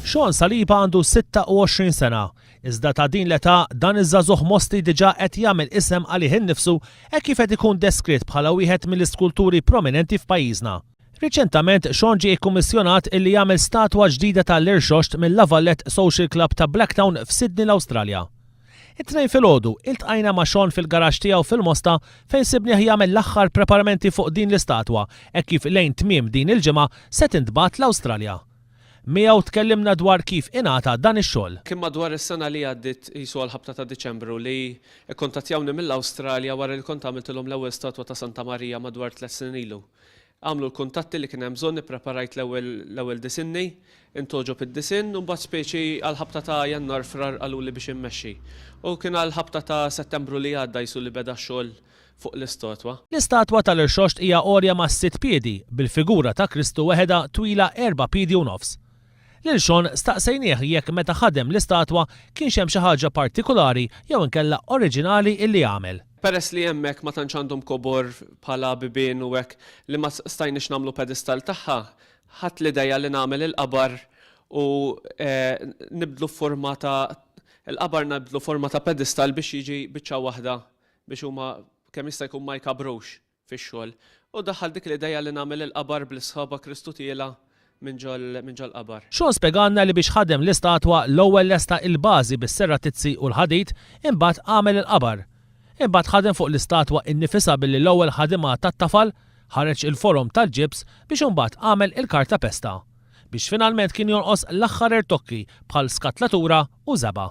Sean Saliba għandu 26 sena, iżda ta' din l-età dan iż-żagħżugħ Mosti diġà qed jagħmel isem għalih innifsu hekk kif qed ikun deskritt bħala wieħed mill-iskulturi prominenti f'pajjiżna. Riċentament Sean ġie ikkummissjonat illi jagħmel statwa ġdida ta' l-Irxoxt mill-La Valette Social Club ta' Blacktown f'Sydney l-Awstralja. It-Tnejn filgħodu, iltqajna ma' Sean fil-garaxx tiegħu fil-Mosta fejn sibnieh jagħmel l-aħħar preparamenti fuq din l-istatwa hekk kif lejn tmiem din il-ġimgħa se tintbagħat l-Awstralja. Miegħu tkellimna dwar kif ingħata dan ix-xogħol. Kien madwar is-sena li għaddiet qisu għall-ħabta ta' Diċembru li kkuntattjawni mill-Awstralja wara li kont għamiltilhom l-ewwel statwa ta' Santa Marija madwar tlett snin ilu. Għamlu l-kuntatti li kien hemm bżonn, ippreparajt l-ewwel l-ewwel disinni, intgħoġob id-disinn u mbagħad speċi għall-ħabta ta' Jannar Frar qaluli biex immexxi. U kien għall-ħabta ta' Settembru li għadda qisu li beda x-xogħol fuq l-istatwa. L-istatwa tal-Irxoxt hija għolja mas-sitt piedi, bil-figura ta' Kristu weħedha twila erba' piedi u nofs. Lil Sean staqsejnieh jekk meta ħadem l-istatwa kienx hemm xi ħaġa partikulari jew inkella oriġinali illi għamel. Peress li hemmhekk ma tantx għandhom kobor bħala bibien u hekk li ma stajniex nagħmlu pedestall tagħha, ħadt l-idea li nagħmel il-qabar u nibdlu f'forma ta' il-qabar nibdlu forma ta' pedestall biex jiġi biċċa waħda biex huma kemm jista' jkun ma jkabrux. fix-xogħol, u daħħal dik l-ideja li nagħmel il-qabar bl-isħaba Kristu tiela' minn ġol-qabar. Sean spjegalna li biex ħadem l-istatwa l-ewwel lesta il-bażi bis-serratizzi u l-ħadid, imbagħad għamel il-qabar. Imbagħad ħadem fuq l-istatwa innifisha billi l-ewwel ħadimha tat-tafal, ħareġ il-forom tal-ġibs biex imbagħad għamel il-kartapesta. Biex finalment kien jonqos l-aħħar irtokki bħal skatlatura u żebgħa.